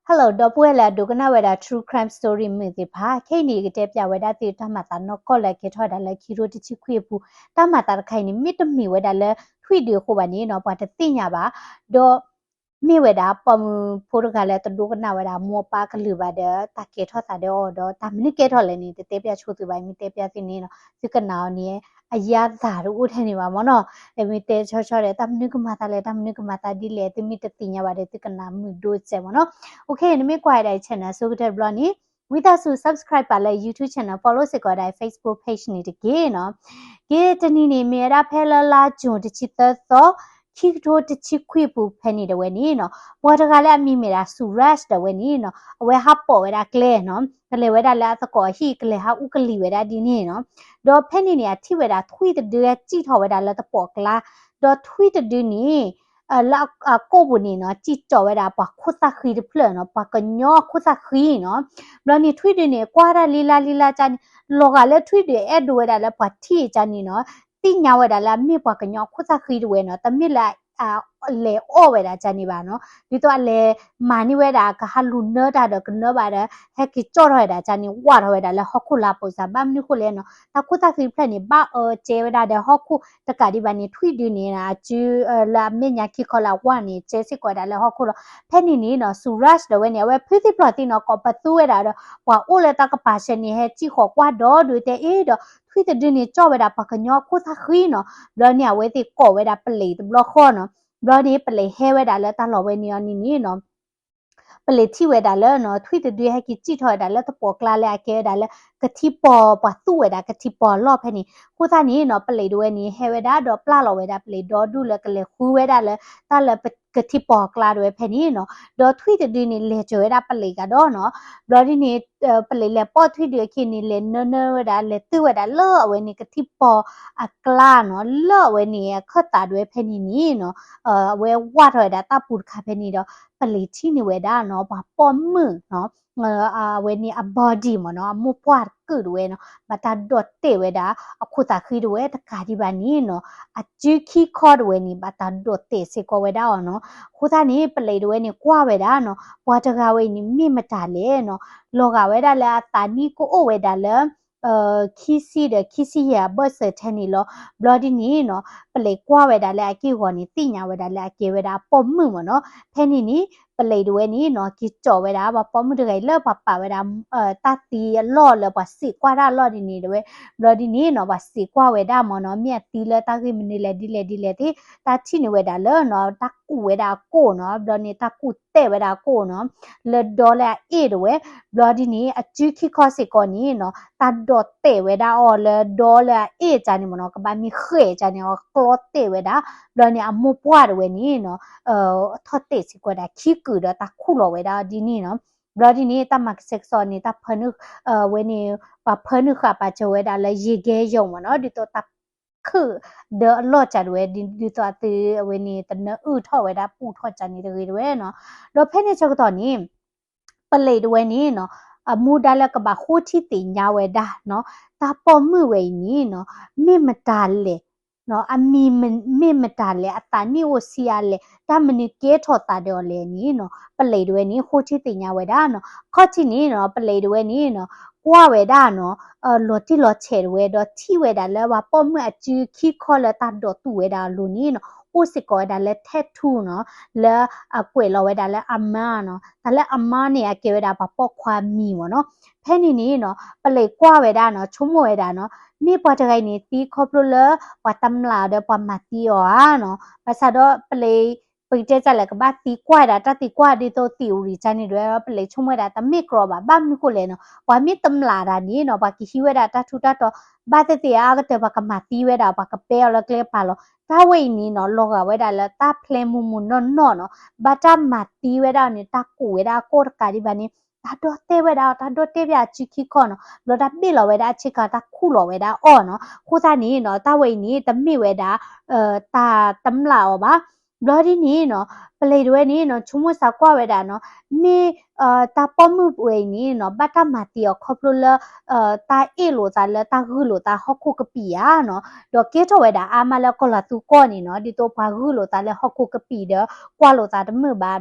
Hello ဒီပုၢ်ဝဲၢ်လၢအဒိကနၣ်ဝဲဒၣ် True Crime Story မုာ်သ့ၣ်တဖၣ်, ခဲအံၤန့ၣ် ယကတဲပၠးဝဲဒၣ်သုတၢ်မၤသးနီၢ်ကီၢ်လၢအကဲထီၣ်ဝဲဒၣ်လၢခံကထိတဆံခွံအပူၤ, တၢ်မၤသးတခါအံၤန့ၣ် မ့ၢ်တမ့ၢ်ဝဲဒၣ်လၢထွံၣ်ဒုအဃိဘၣ်န့ၣ်နီၤ ပှၤတသ့ၣ်ညါဘၣ်, ဒီး မ့ၢ်ဝဲဒၣ်ပိာ်မုၣ်ဖိတဂၤလၢတဒိကနၣ်ဝဲဒၣ်မိၢ်ပၢ်ကလုၢ်ဘၣ်ဒီး တၢ်ကဲထီၣ်သးဒီးအီၤဒီး တၢ်မနုၤကဲထီၣ်လဲၣ်န့ၣ် တတဲပၠးဆိသုဘၣ်, မ့ၢ်တဲပၠးသုန့ၣ်နီၤ သုကနၣ်အီၤန့ၣ် အယါသးတအိၣ်ထဲန့ၣ်ဘၣ်မ့ၢ်နီၤ, မ့ၢ်တဲဆီဆီဒီး တၢ်မနုၤကမၤသးလဲၣ် တၢ်မနုၤကမၤသးဒ်လဲၣ် သုမ့ၢ်တသ့ၣ်ညါဘၣ်ဒီး သုကနၣ်မုာ်ဒိစဲးမ့ၢ်နီၤ. OK နမ့ၢ်ကွၢ်ဝဲဒၣ်အံၤ channel ဆိကတၢၢ်တဘျီန့ၣ် ဝံသးစူၤ subscribe ပာ်လၢ YouTube channel, follow စ့ၢ်ကီးဝဲဒၣ် Facebook page န့ၣ်တက့ၢ်နီၤ. က့ၤတနံၤန့ၣ် မ့ၢ်ဝဲဒၣ်ဖဲလၢလါ June တဆံသၢသီ, ခံကထိတဆံခွံအပူၤဖဲန့ၣ်ဒၣ်ဝဲန့ၣ်နီၤ, ပှၤတဂၤလၢအမံၤမ့ၢ်ဒၣ် Suraj ဒၣ်ဝဲန့ၣ်နီၤ, အဝဲဟးပိာ်ဝဲဒၣ်ကျဲနီၤ, ကလဲၤဝဲဒၣ်လၢအသကိးအဟံၣ် ကလဲၤဟးအူကလံၤဝဲဒၣ်ဒ်န့ၣ်နီၤ. ဒီးဖဲန့ၣ်န့ၣ် အထံၣ်ဝဲဒၣ်ထွံၣ်တဒုဟဲစံၣ်ထီၣ်ဝဲဒၣ်လၢသပှၢ်ကျါ, ဒီးထွံၣ်တဒုန့ၣ် လၢအကိာ်ပူၤန့ၣ်နီၤ စံၣ်ကၠီာ်ဝဲဒၣ်ပှၤခိၣ်သၣ်ဃံတဖျၢၣ်နီၤ, ပှၤကညီအခိၣ်သၣ်ဃံနီၤ. ဘျီန့ၣ်ထွံၣ်ဒုန့ၣ် ကွၢ်တၢ်လံလါလံလါကၢ်န့ၣ်, လီၤဂာ်လၢထွံၣ်ဒုအဲၣ်ဒိးဝဲဒၣ်လၢပှၤထံၣ်အကၢ်န့ၣ်နီၤ, သ့ၣ်ညါဝဲဒၣ်လၢအမ့ၢ်ပှၤကညီအခိၣ်သၣ်ဃံတဝဲနီၤ, တမ့ၢ်လၢ လဲၤအီၣ်ဝဲဒၣ်ကၢ်န့ၣ်ဘၣ်နီၤ, ဒ်သိးအလဲၤမၤန့ၢ်ဝဲဒၣ်ကဟးလူၤနၢတၢ်ဒီးကနၢဘၣ်ဒီး ဟဲက့ၤကၠီၣ်ထီၣ်ဝဲဒၣ်ကၢ်န့ၣ် ဝးထီၣ်ဝဲဒၣ်လၢဟီၣ်ခိၣ်လါပိာ်စၢ်, ဘၣ်မနုၤဃိလဲၣ်နီၤ, တၢ်ခိၣ်သၣ်ဃံတဖျၢၣ်န့ၣ် ဘၣ်အၢကဲဝဲဒၣ်ဒီးဟီၣ်ခိၣ်တကးဒံးဘၣ်န့ၣ် ထွံၣ်ဒုန့ၣ် အစု လၢအမဲာ်ညါခံခီလၢအဝးန့ၣ် ကဲစ့ၢ်ကီးဝဲဒၣ်လၢဟီၣ်ခိၣ်လီၤ. ဖဲန့ၣ်န့ၣ်နီၤ Suraj ဒၣ်ဝဲန့ၣ် အဝဲဖုသံဖျိးသံနီၤ ကိးပသူဝဲဒၣ်ဒီး ပှၤအိၣ်လၢတၢ်ကပၤစဲန့ၣ် ဟဲစံၣ်ဃီၤကွၢ်ဒီးဒုးတဲအ့ဒီး ထွံၣ်တဒုန့ၣ် ကၠီၣ်ဝဲဒၣ်ပှၤကညီအခိၣ်သၣ်ဃံနီၤ. ဘျီန့ၣ်အဝဲသ့ၣ်ကိးဝဲဒၣ်ပလံးတဘျီဃီနီၤ. ဘျီန့ၣ်ပလံးဟဲဝဲဒၣ်လၢတၢ်လီၢ်ဝဲန့ၣ်အီၤန့ၣ်န့ၣ်နီၤ ပလံးထံၣ်ဝဲဒၣ်လၢနီၤ ထွံၣ်တဒုဟဲက့ၤစံၣ်ထီၣ်ဝဲဒၣ်လၢသပှၢ်ကျါလၢအကဲဝဲဒၣ်လၢ ကထံပီၤ ပှၤသူၣ်ဝဲဒၣ်ကထံပီၤအလီၢ်ဖဲန့ၣ်. အဃိသတးန့ၣ်နီၤ ပလံးဒၣ်ဝဲန့ၣ် ဟဲဝဲဒၣ်ဒီးပျၢ်လီၤဝဲဒၣ်ပလံးဒီဒူၣ်လၢကလဲၤဃုဝဲဒၣ်လၢ တၢ်လၢကထံပီၤအကျါဒၣ်ဝဲဖဲန့ၣ်နီၤ. ဒီးထွံၣ်တဒုန့ၣ် လဲၤစၢၤဝဲဒၣ်ပလံးကဒီးနီၤ. ဘျီဒ်န့ၣ် ပလံးလဲၤပိာ်ထွံၣ်ဒုအခံန့ၣ် လဲၤနၢနၢဝဲဒၣ် လဲၤတုၤဝဲဒၣ်လၢအဝဲန့ၣ်ကထံပီၤအကျါနီၤ လၢအဝဲန့ၣ် အခၢၣ်သးဒၣ်ဝဲဖဲန့ၣ်န့ၣ်နီၤ အဝဲဝးထီၣ်ဝဲဒၣ်တၢ်ပူၤတခါဖဲန့ၣ်ဒီး ပလံးထံၣ်န့ၢ်ဝဲဒၣ်နီၤ ပှၤပိာ်မုၣ်နီၤ အဝဲန့ၣ်အ body မ့ၢ်နီၤ အမိၢ်ပှၢ်တကုာ်ဒၣ်ဝဲနီၤ ဘၣ်တၢ်ဒိးတဲာ်ဝဲဒၣ် အခိၣ်သၣ်ဃံဒၣ်ဝဲတကးဒံးဘၣ်န့ၣ်နီၤ အစုခံခီဒၣ်ဝဲန့ၣ် ဘၣ်တၢ်ဒိးတဲာ်စ့ၢ်ကီးဝဲဒၣ်အီၤနီၤ. အဃိသတးန့ၣ် ပလံးဒၣ်ဝဲန့ၣ် ကွၢ်ဝဲဒၣ်နီၤ ပှၤတဂၤဝဲအံၤန့ၣ် မ့ၢ်မတၤလဲၣ်နီၤ လီၤဂာ်ဝဲဒၣ်လၢအသးနံၣ်ကအိၣ်ဝဲဒၣ်လၢ ခံဆံဒီးခံဆံယဲၢ်အဘၢၣ်စၢၤထဲန့ၣ်လီၤ. ဘျီဒ်န့ၣ်နီၤ ပလံးကွၢ်ဝဲဒၣ်လၢအက့ၢ်အဂီၤန့ၣ် သ့ၣ်ညါဝဲဒၣ်လၢအကဲဝဲဒၣ်အပိာ်မုၣ်မ့ၢ်နီၤ. ဖဲန့ၣ်န့ၣ် ပလံးဒၣ်ဝဲန့ၣ်နီၤ က့ၤကၠီၣ်ဝဲဒၣ် ပှၤပိာ်မုၣ်တဂၤအံၤလၢပှၤပာ်ဝဲဒၣ် တၢ်သံအလီၢ်လၢပှၤစံးကွၢ်တၢ်အလီၢ်ဒ်န့ၣ်ဒၣ်ဝဲ. ဘျီဒ်န့ၣ်နီၤ ပှၤစံးကွၢ်ဝဲဒၣ်မ့ၢ်နီၤ မ့ၢ်အသံလၢတၢ်ဂ့ၢ်မနုၤလဲၣ်ဒ်လဲၣ်ဒ်လဲၣ်သ့ၣ် တၢ်ထံၣ်န့ၢ်ဝဲဒၣ်လၢနီၤ တၢ်ကူးဝဲဒၣ်အကိာ်နီၤ ဘျီန့ၣ် တၢ်ကူးတဲာ်ဝဲဒၣ်အကိာ်နီၤ လၢဒီလၢအအ့ၣ်ဒၣ်ဝဲ. ဘျီဒ်န့ၣ် အစုခံခီစ့ၢ်ကီးန့ၣ်နီၤ တၢ်ဒိးတဲာ်ဝဲဒၣ်အီၤလၢဒီလၢအအ့ၣ်ကၢ်န့ၣ်မ့ၢ်နီၤ ကဘၣ်မ့ၢ်ဃဲးကၢ်န့ၣ် အကျီတဲာ်ဝဲဒၣ် ဘျီန့ၣ် အမိၢ်ပှၢ်ဒၣ်ဝဲန့ၣ်နီၤ ထီၣ်တဲာ်စ့ၢ်ကီးဒၣ်ခံကုာ်ဒီးတၢ်ခူၣ်လီၤဝဲဒၣ်ဒ်န့ၣ်နီၤ. ဘျီဒ်န့ၣ် တၢ်မၤကဆှဲကဆှီန့ၣ် တၢ်ဖၢနုာ် ဝဲန့ၣ် ပှၤဖၢနုာ်ဃာ်ပာ်စၢၤဝဲဒၣ်လၢ ယံၤကဲယုံ မ့ၢ်နီၤ ဒ်သိးတၢ်ခုၣ်ဒၢအလီၢ်ကၢ်ဒၣ်ဝဲ ဒ်သိးအသုဝဲန့ၣ် တနၢအုၣ်ထီၣ်ဝဲဒၣ်ပူၣ်ထီၣ်ကၢ်န့ၣ်တဂ့ၤဒၣ်ဝဲနီၤ. ဒီးဖဲန့ၣ်ဆၢကတီၢ်န့ၣ် ပလံးဒၣ်ဝဲန့ၣ်နီၤ အမူဒါလၢကဘၣ်ဃိထံသ့ၣ်ညါဝဲဒၣ်နီၤ တၢ်ပိာ်မုၣ်ဝဲအံၤန့ၣ်နီၤ မ့ၢ်မတၤလဲၣ် အမံၤမ့ၢ်မတၤလဲၣ် အသးနံၣ်အိၣ်ဆံးအါလဲၣ် တၢ်မနုၤကဲထီၣ်သးဒီးအီၤလဲၣ်န့ၣ်နီၤ ပလံးဒၣ်ဝဲန့ၣ် ဃိထံသ့ၣ်ညါဝဲဒၣ်နီၤ. ခီၣ်ထံးန့ၣ်နီၤ ပလံးဒၣ်ဝဲန့ၣ်နီၤ ကွၢ်ဝဲဒၣ်နီၤ လီၤတံၢ်လီၤဆဲးဒၣ်ဝဲ ဒီးထံၣ်ဝဲဒၣ်လၢပှၤပိာ်မုၣ်အစုခံခီလၢတၢ်ဒိးသူၣ်ဝဲဒၣ်အလိၤန့ၣ်နီၤ အိၣ်စ့ၢ်ကီးဝဲဒၣ်လၢ tattoo နီၤ လၢအကွဲးလီၤဝဲဒၣ်လၢ အမါနီၤ တၢ်လၢအမါန့ၣ် အကဲဝဲဒၣ်ပှၤပိာ်ခွါမံၤမ့ၢ်နီၤ. ဖဲန့ၣ်န့ၣ်နီၤ ပလံးကွၢ်ဝဲဒၣ်နီၤ ဆိကမိၣ်ဝဲဒၣ်နီၤ မ့ၢ်ပှၤတဂၤအံၤန့ၣ် သံခီဖျိလၢ ပှၤတမျးအီၤဒီးပှၤမၤသံအီၤဧါနီၤ. ဘၣ်ဆၣ်ဒီးပလံး ပကတဲဒ်လဲၣ် ကဘၣ်သံကွၢ်ဝဲဒၣ် တၢ်သံကွၢ်ဒ်သိး theory ကၢ်န့ၣ်ဒၣ်ဝဲ ပလံးဆိကမိၣ်ဝဲဒၣ် တမ့ၢ်ကြီဘၣ် ဘၣ်မနုၤဃိလဲၣ်နီၤ ပှၤမ့ၢ်တမျးတၢ်န့ၣ်နီၤ ပှၤကဟံးဝဲဒၣ်တၢ်ထူးတၢ်တီၤ ဘၣ်သ့ၣ်သ့ၣ်အါကတၢၢ် ပှၤကမၤသံဝဲဒၣ် ပှၤကပဲအီၤလၢကျဲကပၤလီၤ. တၢ်ဝဲအံၤန့ၣ်နီၤ လီၤဂာ်ဝဲဒၣ်လၢတၢ်ဖျဲမုၢ်မုၢ်နီၢ်နီၢ်နီၤ ဘၣ်တၢ်မၤသံဝဲဒၣ်န့ၣ် တၢ်ကူးဝဲဒၣ်အကိာ်တကးဒံးဘၣ်န့ၣ် တၢ်ဒိးတဲာ်ဝဲဒၣ်အီၤ တၢ်ဒိးတဲာ်ဝဲဒၣ်အစုခံခီနီၤ ဘျီတၢ်ဘ့ၣ်လီၤဝဲဒၣ်အဆ့ကၤ တၢ်ခူၣ်လီၤဝဲဒၣ်အီၤနီၤ. အဃိသတးန့ၣ်နီၤ တၢ်ဝဲအံၤန့ၣ် တမ့ၢ်ဝဲဒၣ် တၢ်တမျးအီၤဘၣ်. ဘျီဒ်န့ၣ်နီၤ ပလံးတဝဲန့ၣ်နီၤ ဆိကမိၣ်သးကွၢ်ဝဲဒၣ်နီၤ မ့ၢ် တၢ်ပိာ်မုၣ်ဝဲအံၤန့ၣ်နီၤ ဘၣ်တၢ်မၤသံအီၤခီဖျိလၢ တၢ်အ့ၣ်လိာ်သးလၢတၢ်ဂုာ်လိာ်သးဟီၣ်ခိၣ်ကပံာ်ဧါနီၤ, ဒီးကဲထီၣ်ဝဲဒၣ်အါမးလၢကီၢ်လီၤသူကီၢ်န့ၣ်နီၤ ဒ်သိးပှၤဂုာ်လိာ်သးလၢဟီၣ်ခိၣ်ကပံာ်ဒီး ကွၢ်လိာ်သးတမုာ်ဘၣ်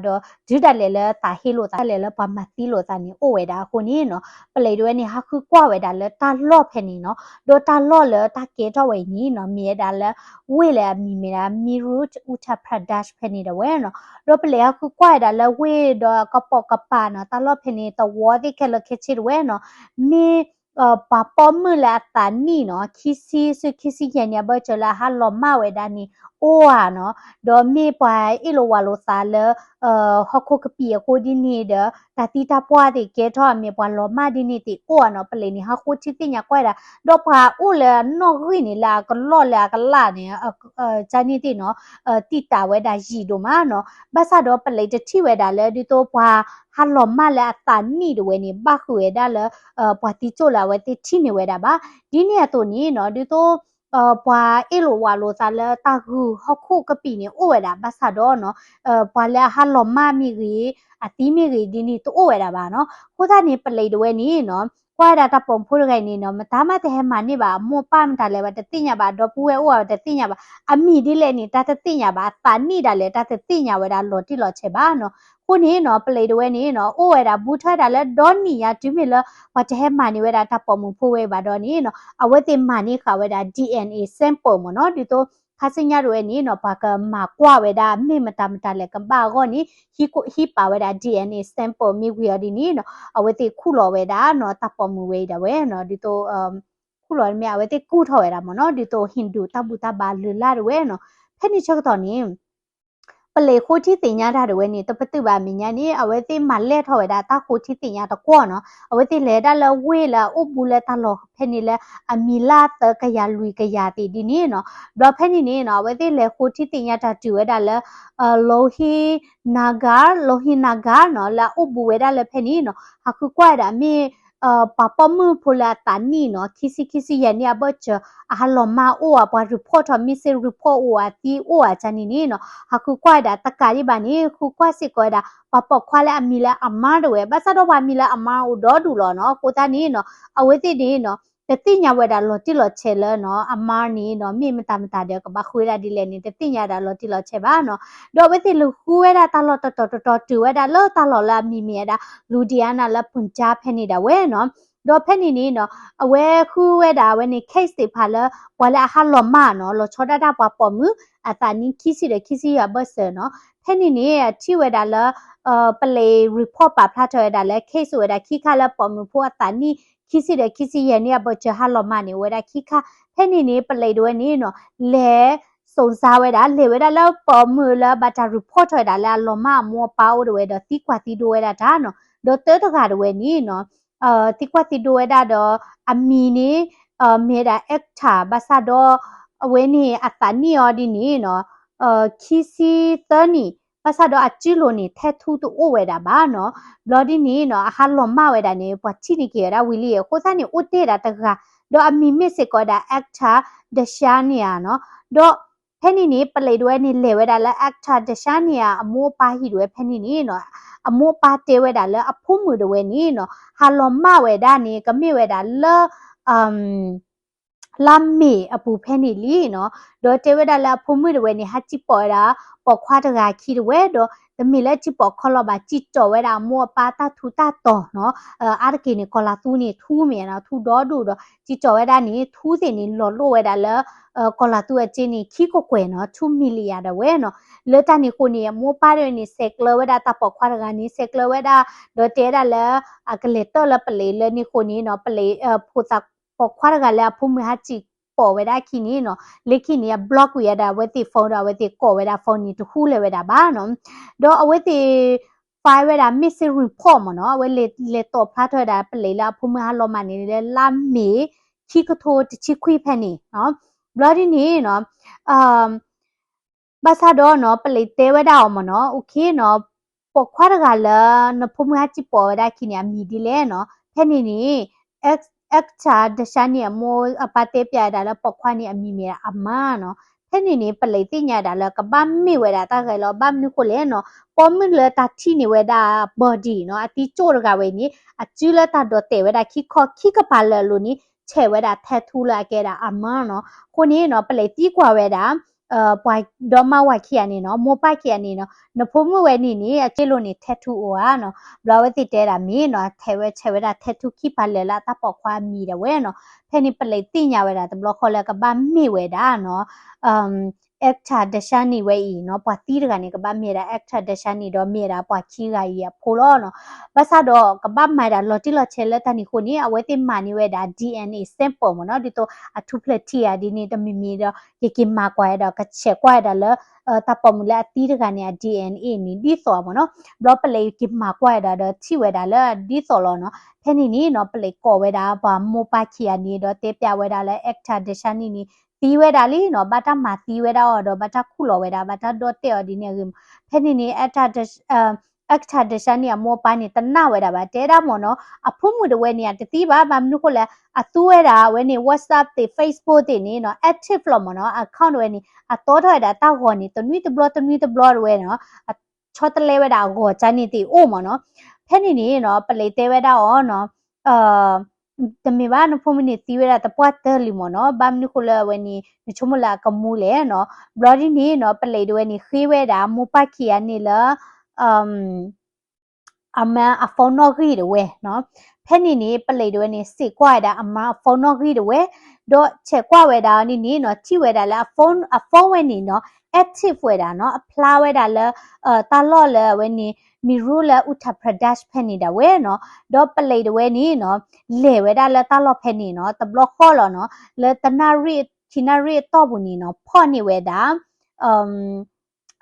ဒီး တုၤဒၣ်လဲာ်လၢသးဟ့လိာ်သး ဒၣ်လဲာ်လၢပှၤမၤသံလိာ်သးန့ၣ်အိၣ်ဝဲဒၣ်အဃိန့ၣ်နီၤ ပလံးတဝဲန့ၣ် ဟးဃုကွၢ်ဝဲဒၣ်လၢတၢ်လီၢ်ဖဲန့ၣ်နီၤ, ဒီးတၢ်လီၢ်လၢတၢ်ကဲထီၣ်ဝဲအံၤန့ၣ်နီၤ မ့ၢ်ဝဲဒၣ်လၢ ဝ့ၢ်လၢအမံၤမ့ၢ်ဒၣ် Meerut Uttar Pradesh ဖဲန့ၣ်တဝဲနီၤ, ဒီးပလံးဟးဃုကွၢ်ဝဲဒၣ်လၢဝ့ၢ်ဒီးကပိာ်ကပၤနီၤ တၢ်လီၢ်ဖဲန့ၣ် သဝီသ့ၣ်ခဲလၢာ်ခဲဆ့တဝဲနီၤ, မ့ၢ် ပှၤပိာ်မုၣ်လၢအသးနံၣ်နီၤ ခံဆံ ဆူခံဆံယဲၢ်နံၣ်အဘၢၣ်စၢၤလၢအဟးလီၤမၢ်ဝဲဒၣ်န့ၣ် အိၣ်ဧါနီၤ, ဒီးမ့ၢ်ပှၤအ့ၣ်လိာ်ဝးလိာ်သးလၢ ဟီၣ်ခိၣ်ကပံာ်အဃိဒ်န့ၣ်ဒီး တၢ်သံတၢ်ပှၢ်သ့ၣ်ကဲထီၣ်အမ့ၢ်ပှၤလီၤမၢ်ဒ်န့ၣ်သ့ၣ်အိၣ်ဧါနီၤ, ပလံးန့ၣ် ဟးဃုထံၣ်သ့ၣ်ညါကွၢ်ဝဲဒၣ်, ဒီးပှၤအိၣ်လၢအနီၣ်ဂံၢ်န့ၣ် လၢအကလီၢ်လၢအကလးန့ၣ် ကန့ၣ်သ့ၣ်နီၤ တံာ်တာ်ဝဲဒၣ်ယံာ်ဒိၣ်မးနီၤ, ဘၣ်ဆၣ်ဒီးပလံးတထံၣ်ဝဲဒၣ်လၢ ဒ်သိးပှၤဟးလီၤမၢ်လၢအသးနံၣ်တဝဲန့ၣ် ဘၣ်ဃုာ်ဝဲဒၣ်လၢ ပှၤသံကၠိၣ်လၢအဝဲသ့ၣ်ထံၣ်န့ၢ်ဝဲဒၣ်ဘၣ်. ဒ်န့ၣ်အသိးန့ၣ်နီၤ ဒ်သိး ပှၤအ့ၣ်လိာ်ဝးလိာ်သးလၢတၢ်ဂုာ်ဟီၣ်ခိၣ်ကပံာ်န့ၣ်အိၣ်ဝဲဒၣ် ဘၣ်ဆၣ်ဒီးနီၤ ပှၤလၢအဟးလီၤမၢ်မ့ၢ်ဂ့ၤ အသံမ့ၢ်ဂ့ၤဒ်န့ၣ်တအိၣ်ဝဲဒၣ်ဘၣ်နီၤ, အဃိသတးန့ၣ် ပလံးတဝဲန့ၣ်နီၤ ကွၢ်ဝဲဒၣ်တၢ်ပိာ်မုၣ်ဖိတဂၤအံၤန့ၣ်နီၤ မတၤမးတဟဲမၤန့ၢ်ဘၣ် အမိၢ်အပၢ်မတၤလဲၣ်ဘၣ်တသ့ၣ်ညါဘၣ် ဒီပုၢ်ဝဲၢ်အိၣ်ဘၣ်တသ့ၣ်ညါဘၣ် အမံၤဒ်လဲၣ်န့ၣ် တၢ်တသ့ၣ်ညါဘၣ် အသးနံၣ်ဒၣ်လဲာ်တၢ်တသ့ၣ်ညါဝဲဒၣ်လီၤတံၢ်လီၤဆဲးဘၣ်နီၤ, အဃိန့ၣ်နီၤ ပလံးတဝဲန့ၣ်နီၤ အိၣ်ဝဲဒၣ်ဘူးထီၣ်ဝဲဒၣ်လၢဒီနံၣ်ညါတုၤမ့ၢ်လၢ ပှၤတဟဲမၤန့ၢ်ဝဲဒၣ်တၢ်ပိာ်မုၣ်ဖိဝဲဘၣ်ဒီးန့ၣ်နီၤ အဝဲသ့ၣ်မၤန့ၢ်ဃာ်ဝဲဒၣ် DNA sample မ့ၢ်နီၤ ဒ်သိး ခါဆူညါတဝဲန့ၣ်နီၤ ပှၤကမၤကွၢ်ဝဲဒၣ် မ့ၢ်မတၤမတၤလဲၣ်ကဘၣ်အဂီၢ်န့ၣ် ဟံးပာ်ဝဲဒၣ် DNA sample မ့ၢ်ဝံၤအီၤဒ်န့ၣ်နီၤ အဝဲသ့ၣ်ခူၣ်လီၤဝဲဒၣ်နီၤ တၢ်ပိာ်မုၣ်ဝဲအံၤဒၣ်ဝဲနီၤ ဒ်သိး ခူၣ်လီၤမ့ၢ် အဝဲသ့ၣ်ကူၣ်ထီၣ်ဝဲဒၣ်မ့ၢ်နီၤ ဒ်သိး Hindu တၢ်ဘူၣ်တၢ်ဘါလုၢ်လၢ်တဝဲနီၤ, ဖဲန့ၣ်ဆၢကတီၢ်န့ၣ် ပလံးဃိထံသ့ၣ်ညါတၢ်တဝဲန့ၣ် တပတုာ်ဘၣ်အမဲာ်ညါန့ၣ် အဝဲသ့ၣ်မၤလဲၢ်ထီၣ်ဝဲဒၣ်တၢ်ဃိထံသ့ၣ်ညါတကွီၢ်နီၤ, အဝဲသ့ၣ်လဲၤဒၣ်လၢဝ့ၢ်လၢအအိၣ်ဘူးလၢတၢ်လီၢ်ဖဲန့ၣ်လၢ အမံၤလၢသၢကယၤလွံၢ်ကယၤသ့ၣ်ဒ်န့ၣ်နီၤ, ဘျီဖဲန့ၣ်န့ၣ်နီၤ အဝဲသ့ၣ်လဲၤဃိထံသ့ၣ်ညါတၢ်တုၤဝဲဒၣ်လၢ Lohinagar, Lohinagar နီၤ လၢအအိၣ်ဘူးဝဲဒၣ်လၢဖဲန့ၣ်နီၤ ဟးဃုကွၢ်ဝဲဒၣ်မ့ၢ် ပှၤပိာ်မုၣ်ဖိလၢအသးနံၣ်နီၤ ခံဆံ ခံဆံယဲၢ်နံၣ်အဘၢၣ်စၢၤ အဟးလီၤမၢ်အိၣ်ဧါ ပှၤ report ထီၣ် missing report အိၣ်ဧါ သံအိၣ်ဧါ ကန့ၣ်န့ၣ်နီၤ ဟးဃုကွၢ်ဝဲဒၣ်တကးဒံးဘၣ်န့ၣ် ဃုကွၢ်စ့ၢ်ကီးဝဲဒၣ် ပှၤပိာ်ခွါလၢအမံၤလၢ Amar တဝဲ ဘၣ်ဆၣ်ဒီးပှၤမံၤလၢ Amar အိၣ်ဒီဒူၣ်လီၤနီၤ အဃိသတးန့ၣ်နီၤ အဝဲသ့ၣ်န့ၣ်နီၤ တသ့ၣ်ညါဝဲဒၣ်လီၤတံၢ်လီၤဆဲးလၢနီၤ Amar န့ၣ်နီၤ မ့ၢ်မတၤမတၤဒီးကဘၣ်ဃုဝဲဒၣ်ဒ်လဲၣ်န့ၣ် တသ့ၣ်ညါဝဲဒၣ်လီၤတံၢ်လီၤဆဲးဘၣ်နီၤ, ဒီးအဝဲသ့ၣ်လဲၤဃုဝဲဒၣ်တၢ်လီၢ်တတီၤတတီၤတုၤဝဲဒၣ်လၢတၢ်လီၢ်လၢအမံၤမ့ၢ်ဝဲဒၣ် Ludhiana လၢ Punjab ဖဲန့ၣ်ဒၣ်ဝဲနီၤ, ဒီးဖဲန့ၣ်န့ၣ်နီၤ အဝဲဃုဝဲဒၣ်အဝဲန့ၣ် case သ့ၣ်တဖၣ်လၢ ပှၤလၢအဟးလီၤမၢ်နီၤ လီၤဆီဒၣ်တၢ်ပှၤပိာ်မုၣ် အသးနံၣ်ခံဆံဒီးခံဆံယဲၢ်အဘၢၣ်စၢၤနီၤ, ဖဲန့ၣ်န့ၣ် ထံၣ်ဝဲဒၣ်လၢ ပလံး report ပာ်ဖျါထီၣ်ဝဲဒၣ်လၢ case အိၣ်ဝဲဒၣ်ခံခါလၢပိာ်မုၣ်ဖိအသးနံၣ် ခံဆံဒီးခံဆံယဲၢ်နံၣ်အဘၢၣ်စၢၤဟးလီၤမၢ်န့ၣ် အိၣ်ဝဲဒၣ်ခံခါ, ဖဲန့ၣ်န့ၣ် ပလံးတဝဲန့ၣ်နီၤ လဲၤ စုံစမ်း ဝဲဒၣ် လဲၤဝဲဒၣ်လၢပိာ်မုၣ်လၢဘၣ်တၢ် report ထီၣ်ဝဲဒၣ်လၢအလီၤမၢ်အမိၢ်အပၢ်အိၣ်တဝဲဒီးသံကွၢ်သံဒိးဝဲဒၣ်တၢ်နီၤ, ဒီးတၢတဂၤတဝဲန့ၣ်နီၤ သံကွၢ်သံဒိးဝဲဒၣ်ဒီး အမံၤန့ၣ် မ့ၢ်ဝဲဒၣ် Ekta ဘၣ်ဆၣ်ဒီး အဝဲန့ၣ်အသးနံၣ်အီၤဒ်န့ၣ်နီၤ ခံဆံသၢနံၣ် ဘၣ်ဆၣ်ဒီးအစုလိၤန့ၣ် tattoo တအိၣ်ဝဲဒၣ်ဘၣ်နီၤ, ဘျီဒ်န့ၣ်နီၤ အဟးလီၤမၢ်ဝဲဒၣ်န့ၣ် ပှၤထံၣ်န့ၢ်က့ၤဝဲဒၣ်ဝံၤလံ အဃိသတးန့ၣ် အိၣ်တ့ၢ်ဒၣ်တဂၤ ဒီးအမံၤမ့ၢ်စ့ၢ်ကီးဒၣ် Ekta Deshania နီၤ, ဒီး ဖဲန့ၣ်န့ၣ် ပလံးတဝဲန့ၣ် လဲၤဝဲဒၣ်လၢ Ekta Deshania အမိၢ်အပၢ်ဟံၣ်တဝဲဖဲန့ၣ်န့ၣ်နီၤ, အမိၢ်အပၢ်တဲဝဲဒၣ်လၢအဖိမုၣ်တဝဲန့ၣ်နီၤ ဟးလီၤမၢ်ဝဲဒၣ်န့ၣ် ကမ့ၢ်ဝဲဒၣ်လၢ လါမ့ၤအပူၤဖဲန့ၣ်လံနီၤ, ဒီးတဲဝဲဒၣ်လၢအဖိမုၣ်တဝဲန့ၣ် ဟးစံၣ်ပိာ်ဝဲဒၣ် ပိာ်ခွါတဂၤခံတဝဲဒီး တမ့ၢ်လၢစံၣ်ပိာ်ခီလီၤဘၣ် စံၣ်ကၠီၣ်ဝဲဒၣ်အမိၢ်အပၢ်တၢ်ထူးတၢ်တီၤနီၤ, အါတက့ၢ်န့ၣ် ကီၤလၤသူန့ၣ် ထူမ့ၢ်နီၤ ထူဒီဒူၣ်ဒီး စံၣ်ကၠီၣ်ဝဲဒၣ်န့ၣ် ထူသ့ၣ်န့ၣ် လီၤလိၣ်ဝဲဒၣ်လၢ ကီၤလၤသူအစ့န့ၣ် ခံကကွဲၢ်နီၤ ထူမံၤလံယၤဒၣ်ဝဲနီၤ, လၢတၢ်န့ၣ်အဃိန့ၣ် အမိၢ်အပၢ်တဝဲန့ၣ် ဆဲးကျၢဝဲဒၣ်တၢ်ပိာ်ခွါတဂၤန့ၣ် ဆဲးကျၢဝဲဒၣ် ဒီးတဲဝဲဒၣ်လၢ အကလဲၤတၢၢ်လၢပလံးလၢန့ၣ်အဃိန့ၣ်နီၤ ပလံး ဖိသၣ်ပိာ်ခွါတဂၤလၢအဖိမုၣ်ဟးစံၣ်ပိာ်ဝဲဒၣ်အခံန့ၣ်နီၤ လၢခံန့ၣ် အ block ကွံာ်ဝဲဒၣ်အဝဲသ့ၣ် phone ဒီးအဝဲသ့ၣ်ကိးဝဲဒၣ် phone န့ၣ် တဟူးလၢၤဝဲဒၣ်ဘၣ်နီၤ, ဒီးအဝဲသ့ၣ် file ဝဲဒၣ် missing report မ့ၢ်နီၤ အဝဲလဲၤတီၣ်ဖျါထီၣ်ဝဲဒၣ်ပလံးလၢအဖိမုၣ်ဟးလီၤမၢ်န့ၣ်လၢလါမ့ၤ ခံကထိတဆံခွံဖဲန့ၣ်နီၤ, ဘျီဒ်န့ၣ်နီၤ ဘၣ်ဆၣ်ဒီးနီၤ ပလံးတဲဝဲဒၣ်အီၤမ့ၢ်နီၤ okay နီၤ ပိာ်ခွါတဂၤလၢ နဖိမုၣ်ဟးစံၣ်ပိာ်ဝဲဒၣ်အခံန့ၣ် အမံၤဒ်လဲၣ်နီၤ ဖဲန့ၣ်န့ၣ် Ekta Deshania န့ၣ် အမိၢ်အပၢ်တဲပျးဝဲဒၣ်လၢပိာ်ခွါန့ၣ် အမံၤမ့ၢ်ဒၣ် Amar နီၤ, ဖဲန့ၣ်န့ၣ် ပလံးသ့ၣ်ညါဒၣ်လၢကဘၣ်မ့ၢ်ဝဲဒၣ်တၢ်ဂဲၤလီၤ ဘၣ်မနုၤဃိလဲၣ်နီၤ, ပိာ်မုၣ်လၢတၢ်ထံၣ်န့ၢ်ဝဲဒၣ် body နီၤ, အသံကၠိၣ်တဂၤဝဲအံၤန့ၣ် အစုလၢတၢ်ဒိးတဲာ်ဝဲဒၣ်ခံခီခံကပၤလၢာ်အလိၤန့ၣ် ဆဲးဝဲဒၣ် tattoo လၢအကဲဒၣ် အမါနီၤ. အဃိန့ၣ်နီၤ ပလံးသံကွၢ်ဝဲဒၣ် ပှၤဒီမါဝၤခံဂၤန့ၣ်နီၤ, မိၢ်ပၢ်ခံဂၤန့ၣ်နီၤ, နဖိမုၣ်ဝဲန့ၣ်န့ၣ် အစ့လိၤန့ၣ် tattoo အိၣ်ဧါနီၤ. ဘျီအဝဲသ့ၣ်တဲဒၣ်မ့ၢ်နီၤ, ထဲးဝဲဆဲးဝဲဒၣ် tattoo ခံပၤလၢာ်လၢအတၢ်ပိာ်ခွါအမံၤဒၣ်ဝဲနီၤ. ဖဲန့ၣ်ပလံးသ့ၣ်ညါဝဲဒၣ်တဘျီဃီလၢကဘၣ်မ့ၢ်ဝဲဒၣ်နီၤ actor ဒၢးဆါနံၣ်ဝဲအံၤနီၤ, ပှၤသံတဂၤန့ၣ် ကဘၣ်မ့ၢ်ဒၣ် actor ဒၢးဆါနံၣ် ဒီးမ့ၢ်ဒၣ်ပှၤခံဂၤအံၤအဖိလီၤနီၤ. ဘၣ်ဆၣ်ဒီးကဘၣ်မၤဒၣ်လီၤတံၢ်လီၤဆဲးလၢတၢ်န့ၣ်အဃိန့ၣ် အဝဲသ့ၣ်မၤန့ၢ်ဝဲဒၣ် DNA sample မ့ၢ်နီၤ, ဒ်သိးအထူဖျဲးထံဂၤဒ်န့ၣ် တမံၤမံၤဒီး ကက့ၤမၤကွၢ်ဝဲဒီး ကဆဲးကွၢ်ဝဲဒၣ်လၢ တၢ်ပိာ်မုၣ်လၢအသံတဂၤန့ၣ် အ DNA န့ၣ် ဒ်သိးမ့ၢ်နီၤ. ဘျီပလံးက့ၤမၤကွၢ်ဝဲဒၣ်ဒီးထံၣ်ဝဲဒၣ်လၢဒ်သိးလီၤနီၤ. ဖဲန့ၣ်န့ၣ်နီၤ ပလံးကိးဝဲဒၣ်ပှၤမိၢ်ပၢ်ခံဂၤန့ၣ် ဒီးတဲပျးဝဲဒၣ်လၢ actor ဒၢးဆါနံၣ်န့ၣ် သံဝဲဒၣ်လံနီၤ, ဘၣ်တၢ်မၤသံဝဲဒၣ်အီၤဒီး ဘၣ်တၢ်ခူၣ်လီၤဝဲဒၣ် ဘၣ်တၢ်ဒီၣ်တဲာ်အီၤဒ်န့ၣ်အဂ့ၢ်မး. ဖဲန့ၣ်န့ၣ် actor ဒၢးဆါနံၣ်အမိၢ်အပၢ်န့ၣ် တနာ်ဝဲဒၣ်ဘၣ်, တဲဒၣ်မ့ၢ်နီၤ, အဖိမုၣ်တဝဲန့ၣ် အတသံဘၣ်, ဘၣ်မနုၤဃိလဲၣ်, အသူဝဲဒၣ်အဝဲန့ၣ် WhatsApp သ့ၣ် Facebook သ့ၣ်န့ၣ်နီၤ active လီၤမ့ၢ်နီၤ, account တဝဲန့ၣ် အတီထီၣ်ဝဲဒၣ်တၢ်ဂီၤန့ၣ် တနွံတဘျီတနွံတဘျီတဝဲနီၤ, ဆီတလဲဝဲဒၣ်အဂီၤကၢန့ၣ်သ့ၣ်အိၣ်မ့ၢ်နီၤ. ဖဲန့ၣ်န့ၣ်နီၤ ပလံးတဲဝဲဒၣ်အီၤနီၤ တမ့ၢ်ဘၣ်, နဖိမုၣ်န့ၣ်သံဝဲဒၣ်တပှၢ်တၢၢ်လံမ့ၢ်နီၤ, ဘၣ်မနုၤဃိလၢအဝဲန့ၣ် နဆိကမိၣ်လၢအကမူလဲၣ်နီၤ. ဘျီဒ်န့ၣ်နီၤ ပလံးတဝဲန့ၣ် ဃ့ဝဲဒၣ်မိၢ်ပၢ်ခံဂၤန့ၣ်လၢ အမါအ phone နီၣ်ဂံၢ်တဝဲနီၤ. ဖဲန့ၣ်န့ၣ် ပလံးတဝဲန့ၣ် စံးကွၢ်ဝဲဒၣ်အမါအ phone နီၣ်ဂံၢ်တဝဲ, ဒီးဆဲးကွၢ်ဝဲဒၣ်အီၤန့ၣ်န့ၣ်နီၤ ထံၣ်ဝဲဒၣ်လၢအ phone အ phone ဝဲန့ၣ်နီၤ active ဝဲဒၣ်နီၤ, အဖျါဝဲဒၣ်လၢ တၢ်လီၢ်လၢအဝဲန့ၣ် မံၤရူလၢ Uttar Pradesh ဖဲန့ၣ်ဒၣ်ဝဲနီၤ. ဒီးပလံးတဝဲန့ၣ်နီၤ လဲၤဝဲဒၣ်လၢတၢ်လီၢ်ဖဲန့ၣ်နီၤ တဘျီဃီလီၤနီၤ, လၢတနၣ်ရံၣ်ခံနၣ်ရံၣ်အတီၢ်ပူၤန့ၣ်နီၤ ဖီၣ်န့ၢ်ဝဲဒၣ်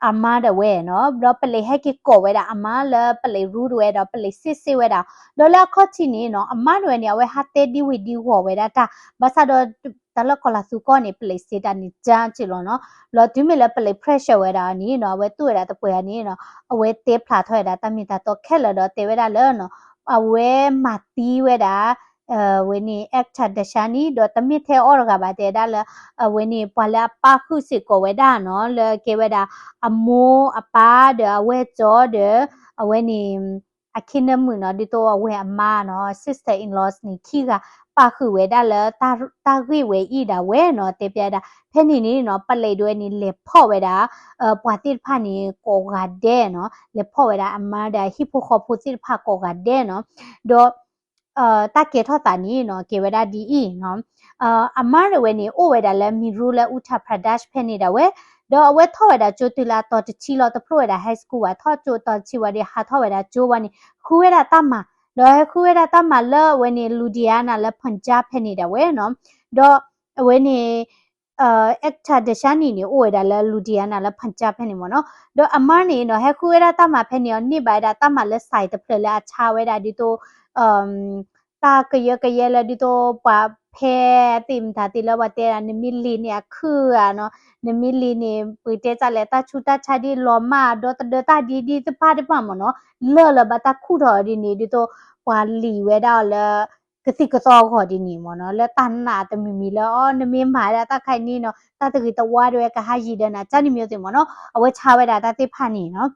အမါဒၣ်ဝဲနီၤ. ဒီးပလံးဟဲက့ၤကိးဝဲဒၣ်အမါလၢပလံးရူတဝဲဒီး ပလံးစ့ၢ်စ့ၢ်ဝဲဒၣ်, ဒီးလၢအခီၣ်ထံးန့ၣ်နီၤ အမါဒၣ်ဝဲန့ၣ် အဝဲဟးတဲဒ်ဝံၤဒ်ဂီၤဝဲဒၣ်တၢ်, ဘၣ်ဆၣ်ဒီး တၢ်လၢကီၤလၤသူကီၢ်န့ၣ် ပလံးစံးတၢ်န့ၣ် ကၠါက့လီၤနီၤ. လီၤတုၤမ့ၢ်လၢပလံး pressure ဝဲဒၣ်န့ၣ်နီၤ အဝဲတူၢ်ဝဲဒၣ်တပှဲၤန့ၣ်နီၤ အဝဲတဲဖျါထီၣ်ဝဲဒၣ်တၢ်မ့ၢ်တၢ်တီခဲလၢာ်ဒီးတဲဝဲဒၣ်လၢနီၤ အဝဲမၤသံဝဲဒၣ် ဝဲန့ၣ် actor ဒၢးဆါနံၣ် ဒီးတမ့ၢ်ထဲအီၤတဂၤဘၣ် တဲဒၣ်လၢ အဝဲန့ၣ် ပှၤလၢအပၣ်ဃုာ်စ့ၢ်ကီးဝဲဒၣ်နီၤ လၢကဲဝဲဒၣ် အမိၢ်အပၢ်ဒီးအဝဲၢ်ကၠီဒီး အဝဲန့ၣ် အခ့နၢမုၣ်နီၤ ဒ်သိးအဝဲအမါနီၤ sister in laws န့ၣ် ခံဂၤ ပၣ်ဃုာ်ဝဲဒၣ်လၢ တၢ်ဂ့ၢ်ဝဲအံၤဒၣ်ဝဲနီၤ တဲပျးဒၣ်. ဖဲန့ၣ်န့ၣ်နီၤ ပလံးဒၣ်ဝဲန့ၣ် လဲၤဖီၣ်ဝဲဒၣ် ပှၤသ့ၣ်တဖၣ်န့ၣ် ကိးဂၤဒဲးနီၤ လဲၤဖီၣ်ဝဲဒၣ်အမါဒီးဟံၣ်ဖိဃီဖိသ့ၣ်တဖၣ်ကိးဂၤဒဲးနီၤ. ဒီး တၢ်ကဲထီၣ်သးန့ၣ်နီၤ ကဲဝဲဒၣ်ဒ်အံၤနီၤ အမါဒၣ်ဝဲန့ၣ် အိၣ်ဝဲဒၣ်လၢ မံၤရူလၢ Uttar Pradesh ဖဲန့ၣ်ဒၣ်ဝဲ, ဒီးအဝဲထီၣ်ဝဲဒၣ်ကၠိတုၤလၢအတီၤတဆံလီၤ တဖျိဝဲဒၣ် high school ဘၣ် ထီၣ်ကၠိတီၤတဆံဝံၤဒီး ဟးထီၣ်ဝဲဒၣ်ကၠိဝံၤန့ၣ် ဃုဝဲဒၣ်တၢ်မၤ, ဒီးဟဲဃုဝဲဒၣ်တၢ်မၤလၢအဝဲန့ၣ် Ludhiana လၢ Punjab ဖဲန့ၣ်ဒၣ်ဝဲနီၤ. ဒီးအဝဲန့ၣ် actor ဒၢးဆါနံၣ်န့ၣ် အိၣ်ဝဲဒၣ်လၢ Ludhiana လၢ Punjab ဖဲန့ၣ်မ့ၢ်နီၤ. ဒီးအမါန့ၣ်နီၤ ဟဲဃုဝဲဒၣ်တၢ်မၤဖဲန့ၣ်အီၤ န့ၢ်ဘၣ်ဝဲဒၣ်တၢ်မၤလၢ sign တဖျၢၣ်လၢအဆါဝဲဒၣ်ဒ်သိး တၢ်ကယၢကယဲလၢဒ်သိးပှၤဖဲသ့ၣ်မတၤသ့ၣ်လၢပှၤတဲဒၣ် နမ့ၢ်လံာ်န့ၣ်အခုၣ်ဧါနီၤ, နမ့ၢ်လံာ်န့ၣ် ပတဲတၢ်လဲၣ် တၢ်ဆူးတၢ်ဆါဒ်လီၤမၢ်ဒီသဒၢတၢ်ဒ်ဒ်သ့ၣ်တဖၣ်မ့ၢ်နီၤ, လၢာ်လၢဘၣ်တၢ်ခူၣ်ထီၣ်အီၤဒ်န့ၣ် ဒ်သိးပှၤလံာ်ဝဲဒၣ်အီၤလၢ ကသံၣ်ကသီအဂီၢ်ဒ်န့ၣ်မ့ၢ်နီၤ, လၢတၢ်နာ်တမံၤမံၤလၢ အီ နမ့ၢ်မၤဝဲဒၣ်တၢ်ခါအံၤန့ၣ်နီၤ တၢ်တဂ့ၤတဝါဒၣ်ဝဲကဟးယံၤဒီးနၤ ကၠါန့ၣ်မ့ၢ်သ့ၣ်မ့ၢ်နီၤ, အဝဲဆါဝဲဒၣ်တၢ်သ့ၣ်တဖၣ်န့ၣ်နီၤ.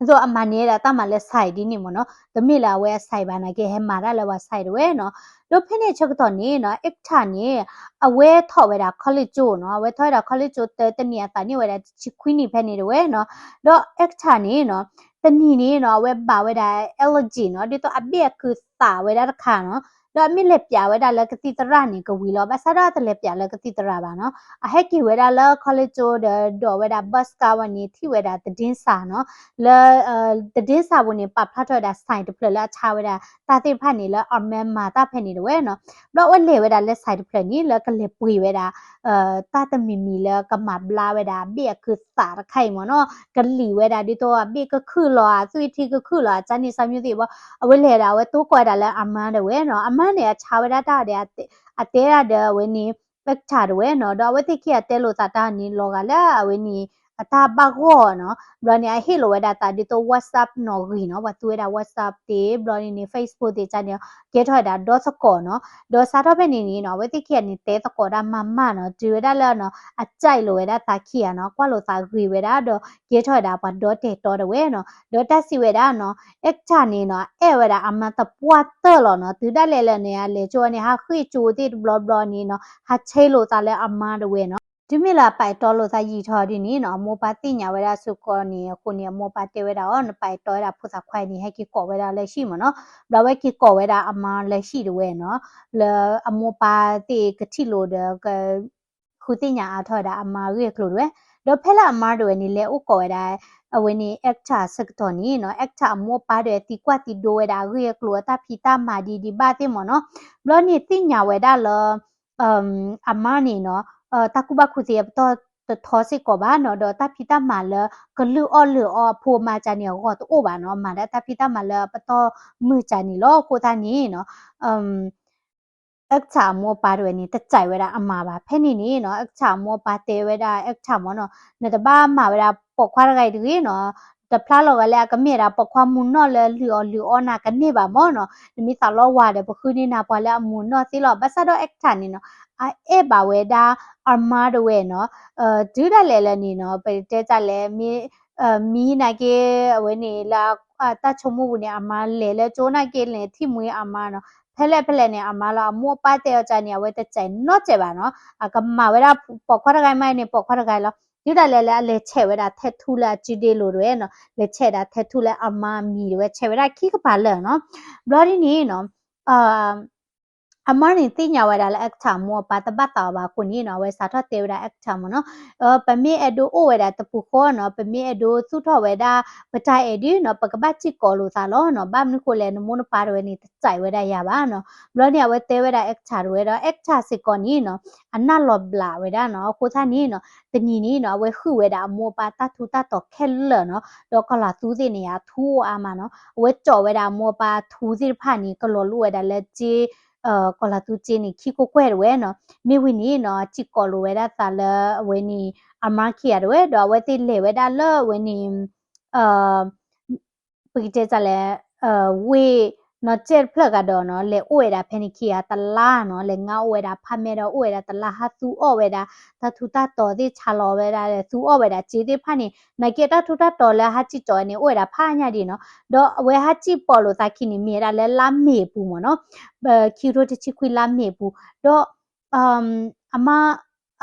သိးအမၤန့ၢ်ဝဲဒၣ်တၢ်မၤလၢ sign ဒ်န့ၣ်မ့ၢ်နီၤ, တမ့ၢ်လၢအဝဲအ sign ဘၣ်နာ်က့ ဟဲမၤတၢ်လၢပှၤ sign တဝဲနီၤ. ဒီးဖဲန့ၣ်ဆၢကတီၢ်န့ၣ်နီၤ actor န့ၣ် အဝဲထီၣ်ဝဲဒၣ် college ကၠိနီၤ, အဝဲထီၣ်ဝဲဒၣ် college ကၠိ တၢတနံၣ်အသးန့ၢ်ဝဲဒၣ်တဆံခွံနံၣ်ဖဲန့ၣ်တဝဲနီၤ. ဒီး actor န့ၣ်နီၤ တနံၤန့ၣ်နီၤ အဝဲဘၣ်ဝဲဒၣ် allergy နီၤ, ဒ်သိးအဘ့ၣ်အကုသးဝဲဒၣ်တခါနီၤ, ဒီးအမ့ၢ်လဲၤပျးဝဲဒၣ်လၢကသံၣ်သရၣ်န့ၣ် ကဝံၤလီၤ, ဘၣ်ဆၣ်ဒီးအတလဲၤပျးလၢကသံၣ်သရၣ်ဘၣ်နီၤ. အဟဲက့ၤဝဲဒၣ်လၢ college ကၠိဒီး ဒိးဝဲဒၣ် bus ကါဝဲန့ၣ် ထံၣ်ဝဲဒၣ် သတင်းစာ နီၤ, လၢ သတင်းစာ ပူၤန့ၣ် ပာ်ဖျါထီၣ်ဝဲဒၣ် sign တဖျၢၣ်လၢအဆါဝဲဒၣ် တၢ်သ့ၣ်တဖၣ်န့ၣ် လၢအမါမၤတၢ်ဖဲန့ၣ်တဝဲနီၤ. ဒီးအဝဲလဲၤဝဲဒၣ်လၢ sign တဖျၢၣ်န့ၣ် လၢကလဲၤပှ့ၤဝဲဒၣ် တၢ်တမံၤမံၤလၢကမၤဘျါဝဲဒၣ် အဘ့ၣ်အကုသးတခါအံၤမ့ၢ်နီၤ, ကလံၤဝဲဒၣ်ဒ်သိးအဘ့ၣ်ကခုၣ်လီၤ အသွံၣ်ထံကခုၣ်လီၤ အကၠါန့ၣ် စၢ်မၠိသ့ၣ်ဘီ, အဝဲလဲၤဒၣ် အဝဲတိၢ်ကီၢ်ဝဲဒၣ်လၢအမါဒၣ်ဝဲနီၤ, အမါန့ၣ် အဆါဝဲဒၣ်တၢ်ဒီး အတဲဒၣ်ဒီးအဝဲန့ၣ် actor ဒၣ်ဝဲနီၤ, ဒီးအဝဲသ့ၣ်ခံဂၤတဲလိာ်သးတၢ်န့ၣ် လီၤဂာ်လၢအဝဲန့ၣ် အတၢ်ဘၣ်ဂီၢ်နီၤ. ဘျီန့ၣ် အဟ့ၣ်လိာ်ဝဲဒၣ်သးဒ်သိး WhatsApp နီၣ်ဂံၢ်နီၤ, ပှၤသူဝဲဒၣ် WhatsApp သ့ၣ်, ဘျီန့ၣ်န့ၣ် Facebook သ့ၣ်ကန့ၣ် ကဲထီၣ်ဝဲဒၣ်ဒီသကိးနီၤ. ဒီးစးထီၣ်ဖဲန့ၣ်န့ၣ်နီၤ အဝဲသ့ၣ်ခံဂၤန့ၣ် တဲသကိးတၢ်မၤမၢ်နီၤ, တုၤဝဲဒၣ်လၢနီၤ အကြိုက်လိာ်ဝဲဒၣ်သးခံဂၤနီၤ, ကွၢ်လိာ်သးဂ့ၤဝဲဒၣ်ဒီး ကဲထီၣ်ဝဲဒၣ်ပှၤဒီတဲာ်တီတဲာ်ဝဲနီၤ. ဒီးတၢ်စံးဝဲဒၣ်နီၤ Actor န့ၣ်နီၤ အဲၣ်ဝဲဒၣ်အမါသပှၢ်တၢၢ်လီၤနီၤ. တုၤဒၣ်လဲာ်လၢန့ၣ် အလဲၤကၠိဝဲန့ၣ် ဟးဃ့ၢ်ကၠိသ့ၣ်တဘျီဘျီန့ၣ်နီၤ ဟးဆဲးလိာ်သးလၢအမါတဝဲနီၤ. တုၤမ့ၢ်လၢအပာ်အဲၣ်တီလိာ်သးယံာ်ထီၣ်ဒ်န့ၣ်နီၤ အမိၢ်ပၢ်သ့ၣ်ညါဝဲဒၣ်စ့ၢ်ကီးန့ၣ် အဃိန့ၣ် အမိၢ်ပၢ်တဲဝဲဒၣ်အီၤ နပာ်အဲၣ်တီဝဲဒၣ်ဖိသၣ်ခွါအံၤန့ၣ် ဟဲက့ၤကိးဝဲဒၣ်လၢဟံၣ်မ့ၢ်နီၤ. ဘျီဝဲက့ၤကိးဝဲဒၣ်အမါလၢဟံၣ်တဝဲနီၤ, လၢအမိၢ်ပၢ်သ့ၣ်ကထံၣ်လိာ်ဒီး ဃုသ့ၣ်ညါအါထီၣ်ဝဲဒၣ်အမါအဂ့ၢ်အကျိၤတဝဲ. ဒီးဖဲလၢအမါတဝဲန့ၣ် လဲၤအိၣ်ကိးဝဲဒၣ် အဝဲန့ၣ် Actor ဆၢကတီၢ်န့ၣ်နီၤ Actor အမိၢ်အပၢ်တဝဲသံကွၢ်သံဒိဝဲဒၣ်အဂ့ၢ်အကျိၤ အတၢ်ဖံးတၢ်မၤဒ်ဒံးဘၣ်သ့ၣ်မ့ၢ်နီၤ. ဘျီန့ၣ်သ့ၣ်ညါဝဲဒၣ်လၢ အမါန့ၣ်နီၤ တၢ်ကူၣ်ဘၣ်ကူၣ်သ့အပတီၢ်တထီစ့ၢ်ကီးဘၣ်နီၤ, ဒီးတၢ်ဖံးတၢ်မၤလၢကလုၢ်အီၣ်လုၢ်အီအဖိအမါကန့ၣ် အဂီၢ်တအိၣ်ဘၣ်နီၤ, မၤဒၣ်တၢ်ဖံးတၢ်မၤလၢအပတီၢ်မုၢ်ကန့ၣ်လီၤ. အဃိသတးန့ၣ်နီၤ Actor အမိၢ်အပၢ်တဝဲန့ၣ် တကြိုက်ဝဲဒၣ်အမါဘၣ်. ဖဲန့ၣ်န့ၣ်နီၤ Actor အမိၢ်အပၢ်တဲဝဲဒၣ် Actor မ့ၢ်နီၤ, နတဘၣ်မၤဝဲဒၣ်ပိာ်ခွါတဂၤအံၤတဂ့ၤနီၤ, တဖျါလီၤဂာ်လၢအကမ့ၢ်ဒၣ်ပိာ်ခွါမုၢ်နီၢ်လၢလုၢ်အီၣ်လုၢ်အီနၤကန့ၢ်ဘၣ်မ့ၢ်နီၤ, နမ့ၢ်သးလီဝါဒီး ပဃုန့ၢ်နၤပှၤလၢအမုၢ်နီၢ်သ့လီၤ. ဘၣ်ဆၣ်ဒီး Actor န့ၣ်နီၤ အအဲၣ်ဘၣ်ဝဲဒၣ်အမါတဝဲနီၤ, တုၤဒၣ်လဲာ်လၢန့ၣ်နီၤ ပတဲတၢ်လဲၣ် မ့ၢ် မံနာ်က့ အဝဲန့ၣ်လၢ တၢ်ဆိကမိၣ်ပူၤန့ၣ် အမါလဲၤလၢကၠိနာ်က့လဲၤထံၣ်မှံအမါနီၤ, ဖဲလဲၣ်ဖဲလဲၣ်န့ၣ် အမါလီၤ အမိၢ်အပၢ်တဲအီၤကန့ၣ် အဝဲတစဲးနီတစဲးဘၣ်နီၤ, အကမၤဝဲဒၣ်ပိာ်ခွါတဂၤမးန့ၣ် ပိာ်ခွါတဂၤလီၤ. တုၤဒၣ်လဲာ်လၢအလဲၤဆဲးဝဲဒၣ်ထဲထူလၢအစုဒ့လိၤတဝဲနီၤ, လဲၤဆဲးဒၣ်ထဲထူလၢအမါအမံၤတဝဲ ဆဲးဝဲဒၣ်ခံကပၤလၢာ်နီၤ. ဘျီဒ်န့ၣ်နီၤ အမါန့ၣ်သ့ၣ်ညါဝဲဒၣ်လၢ Actor အမိၢ်အပၢ်တဘၣ်သးအီၤဘၣ်အဃိန့ၣ်နီၤ အဝဲစးထီၣ်တဲဝဲဒၣ် Actor မ့ၢ်နီၤ, ပမ့ၢ်အဲၣ်ဒိးအိၣ်ဝဲဒၣ်တပူၤဃီနီၤ, ပမ့ၢ်အဲၣ်ဒိးသူၣ်ထီၣ်ဝဲဒၣ် ပတၢ်အဲၣ်ဒုးနီၤ ပကဘၣ်စံၣ်ကိးလိာ်သးလီၤနီၤ, ဘၣ်မနုၤဃိလဲၣ် နမိၢ်နပၢ်တဝဲန့ၣ် တစဲးဝဲဒၣ်ယၤဘၣ်နီၤ. ဘျီန့ၣ် အဝဲတဲဝဲဒၣ် Actor တဝဲဒီး Actor စ့ၢ်ကီးန့ၣ်နီၤ အနၢ်လီၤဘျးဝဲဒၣ်နီၤ, အဃိသတးန့ၣ်နီၤ တနံၤန့ၣ်နီၤ အဝဲဃုာ်ဝဲဒၣ်အမိၢ်အပၢ်တၢ်ထူးတၢ်တီၤခဲလၢာ်နီၤ, ဒီးကီၤလၤသူသ့ၣ်န့ၣ် အထူအိၣ်အါမးနီၤ, အဝဲကၠီးဝဲဒၣ်အမိၢ်အပၢ်အထူသ့ၣ်တဖၣ်န့ၣ် ကလီၤလိၣ်ဝဲဒၣ်လၢကၠ့ ကီၤလၤသူကၠ့န့ၣ် ခံခိၣ်ကွဲၢ်တဝဲနီၤ. မ့ၢ်ဝံၤန့ၣ်နီၤ စံၣ်ကိးလိာ်ဝဲဒၣ်သးလၢအဝဲန့ၣ် အမါခံဂၤတဝဲ ဒီးအဝဲသ့ၣ်လဲၤဝဲဒၣ်လၢအဝဲန့ၣ် ပကတဲတၢ်လဲၣ် ဝ့ၢ်နီၤ ကဲတဖျၢၣ်ဂၤဒီးနီၤ လဲၤအိၣ်ဝဲဒၣ်ဖဲန့ၣ်ခံဂၤတလါနီၤ, လဲၤငါအိၣ်ဝဲဒၣ်ဖးမဲဒီးအိၣ်ဝဲဒၣ်တလါ ဟးသူအီၣ်ဝဲဒၣ် တၢ်ထူးတၢ်တီၤသ့ၣ် ဆါလီၤဝဲဒၣ် သူအီၣ်ဝဲဒၣ်ကၠ့သ့ၣ်တဖၣ်န့ၣ် နာ်က့တၢ်ထူးတၢ်တီၤလၢဟးစံၣ်ကၠီးဝဲန့ၣ် အိၣ်ဝဲဒၣ်ဖးညါဒံးနီၤ, ဒီးအဝဲဟးစံၣ်ပိာ်လိာ်သးခံန့ၣ် မ့ၢ်ဝဲဒၣ်လၢလါမ့ၤအပူၤမ့ၢ်နီၤ, ခံကထိတဆံခွံလါမ့ၤအပူၤ, ဒီး အမါ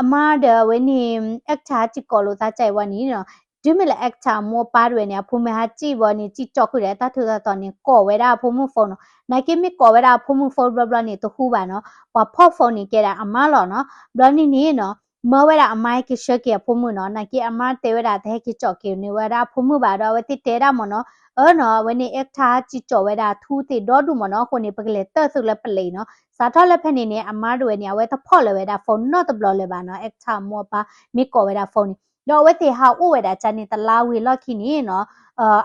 အမါဒီးအဝဲန့ၣ် Actor ဟးစံၣ်ကိးလိာ်သးကၠဲးဝဲန့ၣ်နီၤ, တုၤမ့ၢ်လၢ Actor အမိၢ်အပၢ်တဝဲန့ၣ် အဖိမုၣ်ဟးစံၣ်ဘီန့ၣ် စံၣ်ကၠီးဃုာ်ဒီးတၢ်ထူးတၢ်တီၤန့ၣ် ကိးဝဲဒၣ်အဖိမုၣ် phone နီၤ, နာ်က့မ့ၢ်ကိးဝဲဒၣ်အဖိမုၣ် phone ဘျီဘျီန့ၣ် တဟူဘၣ်နီၤ, ပှၤဖီၣ် phone န့ၣ် ကဲဒၣ်အမါလီၤနီၤ, ဘျီန့ၣ်န့ၣ်နီၤ မၢဝဲဒၣ်အမါဟဲက့ၤဆှၢက့ၤအဖိမုၣ်နီၤ, နာ်က့အမါတဲဝဲဒၣ်တဟဲက့ၤကၠီးက့ၤန့ၢ်ဝဲဒၣ်အဖိမုၣ်ဘၣ်ဒီး အဝဲသ့ၣ်တဲဒၣ်မ့ၢ်နီၤ, အၢနီၤ အဝဲန့ၣ် Actor ဟးစံၣ်ကၠီးဝဲဒၣ်ထူသ့ၣ်ဒီဒူၣ်မ့ၢ်နီၤ, အဃိန့ၣ် ပကလဲၤတၢၢ်သုလၢပလံၤနီၤ, စးထီၣ်လၢဖဲန့ၣ်န့ၣ် အမါတဝဲန့ၣ် အဝဲတဖီၣ်လၢၤဝဲဒၣ် phone နီတဘျီလၢၤဘၣ်နီၤ, Actor အမိၢ်အပၢ်မ့ၢ်ကိးဝဲဒၣ် phone န့ၣ် ဒီးအဝဲသ့ၣ်ဟးအိၣ်ဝဲဒၣ်ကန့ၣ်တလါဝံၤလီၢ်ခံန့ၣ်နီၤ,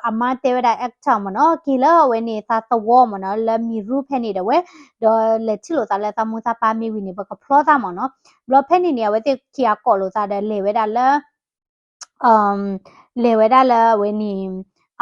အမါတဲဝဲဒၣ် Actor မ့ၢ်နီၤ က့ၤလၢအဝဲန့ၣ်သးသဝီမ့ၢ်နီၤ လၢမံၤရူဖဲန့ၣ်ဒီးဝဲ, ဒီးလဲၤထံၣ်လိာ်သးလၢသးမိၢ်သးပၢ်မ့ၢ်ဝံၤန့ၣ် ပကဖျီသးမ့ၢ်နီၤ, ဘျီဖဲန့ၣ်န့ၣ် အဝဲသ့ၣ်ခံဂၤကိးလိာ်သးဒီးလဲၤဝဲဒၣ်လၢ လဲၤဝဲဒၣ်လၢအဝဲန့ၣ်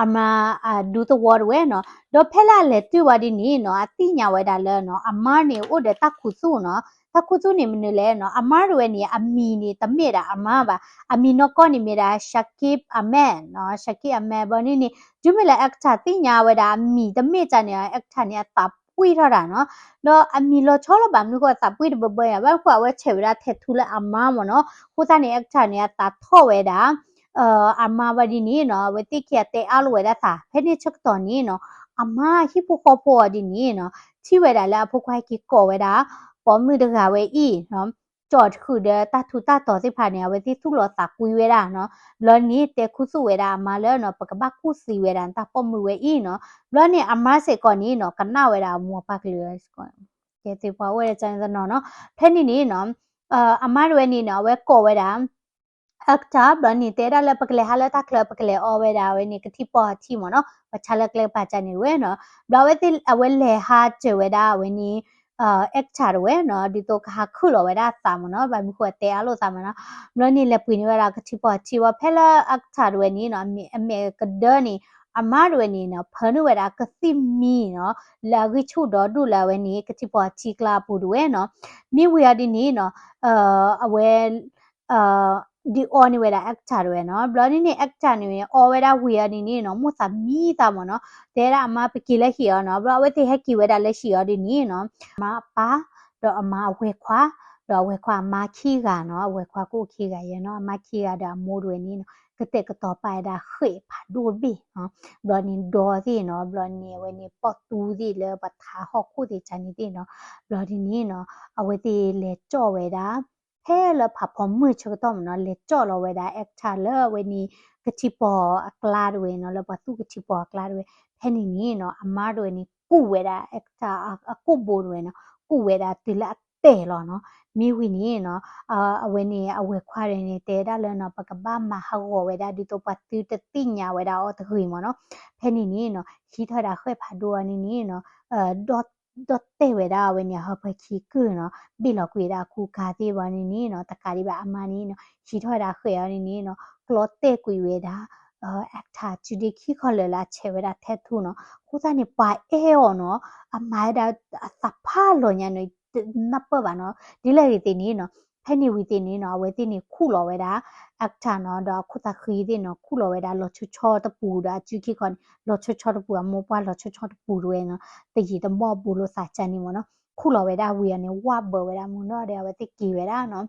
အမါအဒူသဝီတဝဲနီၤ, ဒီးဖဲလၢအလဲၤတုၤဝဲဒ်န့ၣ်နီၤ အသ့ၣ်ညါဝဲဒၣ်လၢနီၤ အမါန့ၣ်အိၣ်ဒီးတၢ်ခူသူၣ်နီၤ, တၢ်ခူသူၣ်န့ၣ်မနုၤလဲၣ်နီၤ, အမါတဝဲန့ၣ် အမံၤန့ၣ်တမ့ၢ်ဒၣ်အမါဘၣ်, အမံၤနီၢ်ကီၢ်န့ၣ်မ့ၢ်ဒၣ် Shakib Ahmed နီၤ, Shakib Ahmed ဘီန့ၣ်န့ၣ် တုၤမ့ၢ်လၢ actor သ့ၣ်ညါဝဲဒၣ်အမံၤတမ့ၢ်ကန့ၣ် actor န့ၣ် အသးပှံၢ်ထီၣ်တၢ်နီၤ, ဒီးအမံၤလီၤဆီလီၤဘၣ်မနုၤဃိ အသးပှံၢ်တဘၢဘၢယါ ဘၣ်ဃိအဝဲဆဲးဝဲဒၣ်ထဲထူလၢအမါမ့ၢ်နီၤ, အဃိသတးန့ၣ် actor န့ၣ် အသးထီၣ်ဝဲဒၣ် အမါဝဲဒ်န့ၣ်နီၤ, အဝဲသ့ၣ်ခံဂၤတဲအါလိာ်ဝဲဒၣ်သး, ဖဲန့ၣ်ဆၢကတီၢ်န့ၣ်နီၤ, အမါဟံၣ်ဖိဃီဖိအီၤဒ်န့ၣ်နီၤ, ထံၣ်ဝဲဒၣ်လၢအဖိခွါဟဲက့ၤကိးဝဲဒၣ် ပိာ်မုၣ်တဂၤဝဲအံၤနီၤ, ကၠီဃုာ်ဒီးတၢ်ထူးတၢ်တီၤသ့ၣ်တဖၣ်န့ၣ် အဝဲသ့ၣ်သူၣ်လီၤသးကွံဝဲဒၣ်နီၤ, ဘျီန့ၣ်တဲခူသူၣ်ဝဲဒၣ်အမါလၢနီၤ, ပကဘၣ်ကူၣ်သံဝဲဒၣ်တၢ်ပိာ်မုၣ်ဝဲအံၤနီၤ, ဘျီန့ၣ်အမါစ့ၢ်ကီးန့ၣ်နီၤ, ကနၣ်ဝဲဒၣ်အမိၢ်အပၢ်ကလုာ် ကဲသ့ၣ်ပှၤအိၣ်ဝဲဒၣ်ကန့ၣ်တနီၤနီၤ, ဖဲန့ၣ်န့ၣ်နီၤ, အမါတဝဲန့ၣ်နီၤ, အဝဲကိးဝဲဒၣ် actor ဘျီန့ၣ် တဲဒၣ်လၢပကလဲၤဟးလၢတၢ်ချၢ ပကလဲၤအီဝဲဒၣ်ဝဲန့ၣ် ကထံၣ်ပီၢ်ထံၣ်မ့ၢ်နီၤ, ပဆါလၢကျဲကပၤကန့ၣ်တဝဲနီၤ, ဘျီအဝဲသ့ၣ် အဝဲလဲၤဟးစၢၤဝဲဒၣ်ဝဲန့ၣ် actor တဝဲနီၤ ဒ်သိးကဟးခုၣ်လီၤဝဲဒၣ်အသးမ့ၢ်နီၤ ဘၣ်မနုၤဃိအတဲအါလိာ်သးမ့ၢ်နီၤ ဘျီန့ၣ် လဲၤပှ့ၤန့ၢ်ဝဲဒၣ်ကထံပီၤထံဝဲ ဖဲလၢ actor တဝဲန့ၣ်နီၤ အမဲာ်ကဒၢန့ၣ် အမါတဝဲန့ၣ်နီၤ ဖၢန့ၢ်ဝဲဒၣ်ကသံၣ်မံနီၤ လၢအဂံၢ်ဆူၣ်ဒီဒူၣ်လၢအဝဲန့ၣ် ကထံပီၤထံကျါအပူၤတဝဲနီၤ မ့ၢ်ဝံၤအီၤဒ်န့ၣ်နီၤ အဝဲ ဒုးအီန့ၢ်ဝဲဒၣ် actor တဝဲနီၤ ဘျီဒ်န့ၣ် actor န့ၣ် အီဝဲဒၣ်ဝံၤအီၤဒ်န့ၣ်နီၤ မိၢ်သးမံသးမ့ၢ်နီၤ တဲဒၣ်အမါပက့ၤလၢဟံၣ်အီၤနီၤ ဘျီအဝဲသ့ၣ်ဟဲက့ၤဝဲဒၣ်လၢဟံၣ်အီၤဒ်န့ၣ်နီၤ အမါအပၢ် ဒီးအမါအဝဲၢ်ခွါ ဒီးအဝဲၢ်ခွါအမါခံဂၤနီၤ အဝဲၢ်ခွါကအိၣ်ခံဂၤယဲနီၤ အမါခံဂၤဒီးအမိၢ်တဝဲန့ၣ်နီၤ ကတဲာ်ကတီၤပာ်ဝဲဒၣ်ဃဲးဖးဒိၣ်တဘ့ၣ်နီၤ ဘျီန့ၣ်ဒီသ့ၣ်နီၤ ဘျီန့ၣ်အဝဲန့ၣ် ပီၣ်သူသ့ၣ်လၢပှၤထါဟီၣ်ခိၣ်သ့ၣ်တၢ်န့ၣ်သ့ၣ်နီၤ ဘျီဒ်န့ၣ်နီၤ အဝဲသ့ၣ်လဲၤကၠီၣ်ဝဲဒၣ် ဖဲလၢဖးဖီမုၢ်ဆၢကတီၢ်မ့ၢ်နီၤ လဲၤကၠီၣ်လီၤဝဲဒၣ် actor လၢအဝဲန့ၣ် ကထံပီၤအကျါတဝဲနီၤ လၢပှၤသူၣ်ကထံပီၤအကျါတဝဲ ဖဲန့ၣ်န့ၣ်နီၤ အမါတဝဲန့ၣ် ကူးဝဲဒၣ် actor အကိာ်ဘိတဝဲနီၤ ကူးဝဲဒၣ်တုၤလၢအတဲာ်လီၤနီၤ မ့ၢ်ဝံၤန့ၣ်နီၤ အဝဲန့ၣ် အဝဲၢ်ခွါတဝဲန့ၣ် တဲဒၣ်လၢနီၤ ပကဘၣ်မၤဟးဂီၤဝဲဒၣ် ဒ်သိးပှၤသုတသ့ၣ်ညါဝဲဒၣ်အီၤတဂ့ၤမ့ၢ်နီၤ ဖဲန့ၣ်န့ၣ်နီၤ ဟံးထီၣ်ဝဲဒၣ်ဃဲးဖးဒိၣ်အီၤန့ၣ်န့ၣ်နီၤ ဒီးတဲာ်ဝဲဒၣ်အဝဲန့ၣ် အဟၢဖၢခံကုၢ်နီၤ ဘ့ၣ်လီၤကွံာ်ဝဲဒၣ်အကူကၤသ့ၣ်ဘၣ်န့ၣ်န့ၣ်နီၤ တကးဒံးဘၣ်အမါန့ၣ်နီၤ ဟံးထီၣ်ဝဲဒၣ်ဃဲးအီၤန့ၣ်န့ၣ်နီၤ ကျီတဲာ်ကွံာ်ဝဲဒၣ် actor စုဒ့ခံခီလၢာ်လၢအဆဲးဝဲဒၣ် tattoo နီၤ အဃိသတးန့ၣ် ပှၤအဲၣ်အီၤနီၤ အမၤဝဲဒၣ်အသးဖးလီၤညါနီၤ နၢ်ပၢၢ်ဘၣ်နီၤ ဒ်လဲၣ်ဂ့ၤသ့ၣ်န့ၣ်နီၤ ဖဲန့ၣ်ဝံၤသ့ၣ်န့ၣ်နီၤ အဝဲသ့ၣ်န့ၣ်ခူၣ်လီၤဝဲဒၣ် actor နီၤ ဒီးအခိၣ်သးဃံသ့ၣ်နီၤ ခူၣ်လီၤဝဲဒၣ်လီၤဆီဆီတပူၤ ဒီးအစုခံခီန့ၣ် လီၤဆီဆီတပူၤ အမိၢ်ပှၢ်လီၤဆီဆီတပူၤတဝဲနီၤ တယံာ်တမီၢ်ဘူးလိာ်သးကန့ၣ်မ့ၢ်နီၤ ခူၣ်လီၤဝဲဒၣ်ဝံၤအီၤန့ၣ် ဝၣ်ဘၢဝဲဒၣ်မူနီၤဒီး အဝဲသ့ၣ်က့ၤဝဲဒၣ်နီၤ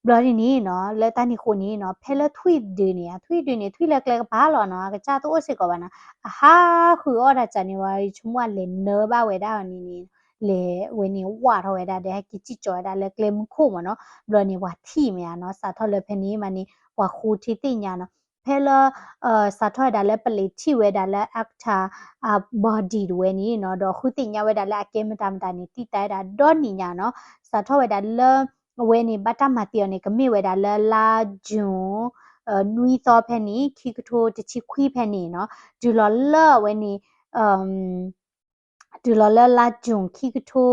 ဘျီဒ်န့ၣ်နီၤ လၢတၢ်န့ၣ်အဃိန့ၣ်နီၤ ဖဲလၢထွံၣ်တဒုန့ၣ် အထွံၣ်တဒုန့ၣ် ထွံၣ်လၢကျဲကပၤလီၤနီၤ အကစၢ်တအိၣ်စ့ၢ်ကီးဘၣ်နီၤ အဟးဃုအီၣ်တၢ်ကန့ၣ်ဝဲ ယဆိကမိၣ်အလဲၤနၢဘၣ်ဝဲဒၣ်အီၤန့ၣ်န့ၣ် လဲၤဝဲန့ၣ်ဝၣ်ထီၣ်ဝဲဒၣ်ဒီး ဟဲက့ၤစံၣ်ကၠီၤဝဲဒၣ်လၢကျဲမုၢ်ခိၣ်မ့ၢ်နီၤ ဘျီန့ၣ် ပှၤထံၣ်မ့ၢ်ဧါနီၤ စးထီၣ်လၢဖဲန့ၣ်မးန့ၣ် ပှၤဃိထံသ့ၣ်ညါနီၤ ဖဲလၢ စးထီၣ်ဝဲဒၣ်လၢပလံးထံၣ်ဝဲဒၣ်လၢ actor အ body တဝဲန့ၣ်နီၤ ဒီးဃုသ့ၣ်ညါဝဲဒၣ်လၢအကဲမတၤမတၤန့ၣ် တံၢ်တၢ်ဝဲဒၣ်ဒီနံၤညါနီၤ စးထီၣ်ဝဲဒၣ်လၢ အဝဲန့ၣ် ဘၣ်တၢ်မၤသံအီၤန့ၣ် ကမ့ၢ်ဝဲဒၣ်လၢလါ June နွံသီဖဲန့ၣ် ခံကထိတဆံခွံဖဲန့ၣ်နီၤ တုၤလီၤလၢအဝဲန့ၣ် တုၤလီၤလၢလါ June ခံကထိ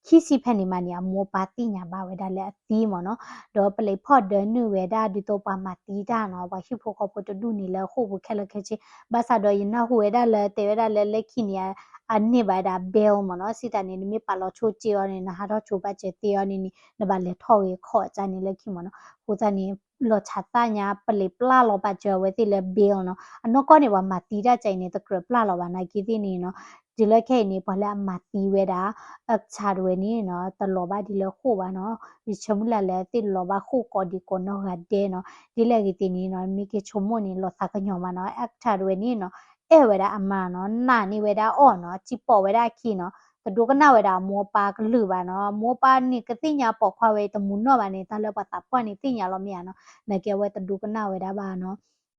ခံဆံဖဲန့ၣ်မးန့ၣ် အမိၢ်ပၢ်သ့ၣ်ညါဘၣ်ဝဲဒၣ်လၢအသံမ့ၢ်နီၤ ဒီးပလံးဖီၣ်ဒၢနုာ်ဝဲဒၣ်ဒ်သိးပှၤမၤသံတၢ်နီၤ ပှၤဟံၣ်ဖိဃီဖိတဒူၣ်န့ၣ်လၢဃိာ်ပူၤခဲလၢာ်ခဲဆ့ ဘၣ်ဆၣ်ဒီးယနၢ်ဟူဝဲဒၣ်လၢတဲဝဲဒၣ်လၢလၢခံန့ၣ် အန့ၢ်ဘၣ်ဝဲဒၣ် bail မ့ၢ်နီၤ စံးတၢ်န့ၣ် နမ့ၢ်ပာ်လီၤဆိစ့အီၤန့ၣ် နဟးထီၣ်ဆိးဘၣ်စၢၤသ့အီၤန့ၣ်န့ၣ် နဘၣ်လဲၤထီၣ်ဂ့ၤခီၣ်ကန့ၣ်လၢခံမ့ၢ်နီၤ အဃိသတးန့ၣ် လီၤဆးသၣ်ညါ ပလံးပျၢ်လီၤဘၣ်စၢၤအဝဲသ့ၣ်လၢ bail နီၤ အနီၢ်ကီၢ်န့ၣ် ပှၤမၤသံတၢ်ကန့ၣ်န့ၣ် တကြၢးပျၢ်လီၤဘၣ်နာ်က့သ့ၣ်န့ၣ်နီၤ တုၤလၢခဲအံၤန့ၣ် ပှၤလၢအမၤသံဝဲဒၣ် actor တဝဲန့ၣ်နီၤ တလီၤဘၣ်ဒ်လၢဃိာ်ဘၣ်နီၤ ယဆၢမုၢ်လၢ်လၢသ့ၣ်လီၤဘၣ်ဃိာ်ကိးဒံးကိးနီၢ်ဂၤဒဲးနီၤ ဒ်လဲၣ်ဂ့ၤသ့ၣ်န့ၣ်နီၤ မ့ၢ်က့ၤဆိကမိၣ်န့ၣ် လီၤသးကညီၤမးနီၤ actor တဝဲန့ၣ်နီၤ အဲၣ်ဝဲဒၣ်အမါနီၤ နာ်န့ၢ်ဝဲဒၣ်အီၤနီၤ စံးပိာ်ဝဲဒၣ်အခံနီၤ တဒိကနၣ်ဝဲဒၣ်အမိၢ်အပၢ်ကလုာ်ဘၣ်နီၤ အမိၢ်အပၢ်န့ၣ် ကသ့ၣ်ညါပိာ်ခွါဝဲတမူနီၢ်ဘၣ်န့ၣ် တၢ်လၢပှၤသးပှၢ်န့ၣ်သ့ၣ်ညါလီၤမ့ၢ်ဧါနီၤ နာ်က့အဝဲတဒိကနၣ်ဝဲဒၣ်ဘၣ်နီၤ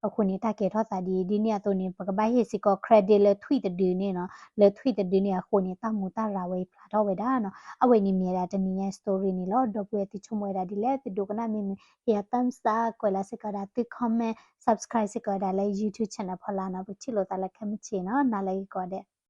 အဃိန့ၣ် တၢ်ကဲထီၣ်သးဒ်အံၤ ဒ်န့ၣ်အသိးန့ၣ် ပကဘၣ်ဟ့ၣ်စ့ၢ်ကီး credit လၢထွံၣ်တဒုန့ၣ်နီၤ လၢထွံၣ်တဒုန့ၣ်အဃိန့ၣ် တၢ်မူတၢ်ရၤဝဲအံၤဖျါထီၣ်ဝဲဒၣ်နီၤ အဝဲန့ၣ်မ့ၢ်ဝဲဒၣ်တနံၤညါ story န့ၣ်လီၤ ဒီပုၢ်ဝဲၢ်သုဆိကမိၣ်ဝဲဒၣ်ဒ်လဲၣ် သုဒိကနၣ်မ့ၢ်မုာ် ဟ့ၣ်ယၤ thumbs up ကွဲးလီၤစ့ၢ်ကီးဝဲဒၣ်သု comment subscribe စ့ၢ်ကီးဝဲဒၣ်လၢ YouTube channel ဖီလာ်နီၤ ပထံၣ်လိာ်သးလၢခဲမုၢ်ဆ့ၣ်နီၤ နၤလၢဂ့ၤကိးဂၤဒဲး